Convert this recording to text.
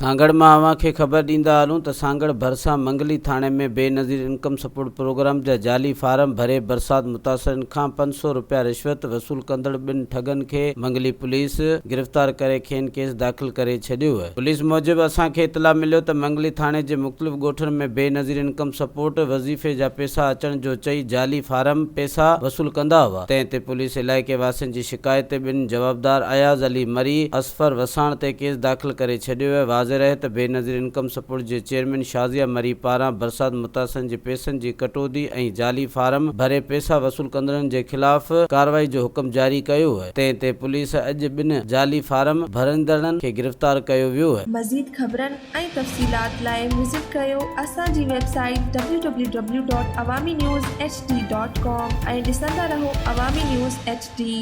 سانگهڙ مان اوهان کي خبر ڏيندا هلون ته سانگهڙ ڀرسان منگلي ٿاڻي ۾ بينظير انڪم سپورٽ پروگرام جا جعلي فارم ڀري برسات متاثرن کان 500 رپيا رشوت وصول ڪندڙ ٻن ٺڳن کي منگلي پوليس گرفتار ڪري کين ڪيس داخل ڪري ڇڏيو. پوليس موجب اسان کي اطلاع مليو ته منگلي ٿاڻي جي مختلف ڳوٺن ۾ بينظير انڪم سپورٽ وظيفي جا پيسا اچڻ جو چئي جعلي فارم پيسا وصول ڪندا هئا تنهن تي پوليس علائقي واسين جي شڪايت تي ٻن جوابدار اياز علي مري، اظفر وساڻ تي ڪيس داخل ڪري ڇڏيو آهي. واضح رهي ته بينظير انڪم سپورٽ جي چيئرمين شازيه مري پاران برسات متاثرن جي پئسن جي ڪٽوتي ۽ جعلي فارم ڀري پئسا وصول ڪندڙن جي خلاف ڪارروائي جو حڪم جاري ڪيو هو تنهن تي پوليس اڄ ٻن جعلي فارم ڀريندڙن کي گرفتار ڪيو ويو. مزيد خبرن ۽ تفصيلات لاء وزٽ ڪريو اسان جي website W W W dot Awami news H D dot com ۽ ڏسندا رهو عوامي نيوز ايڇ ڊي.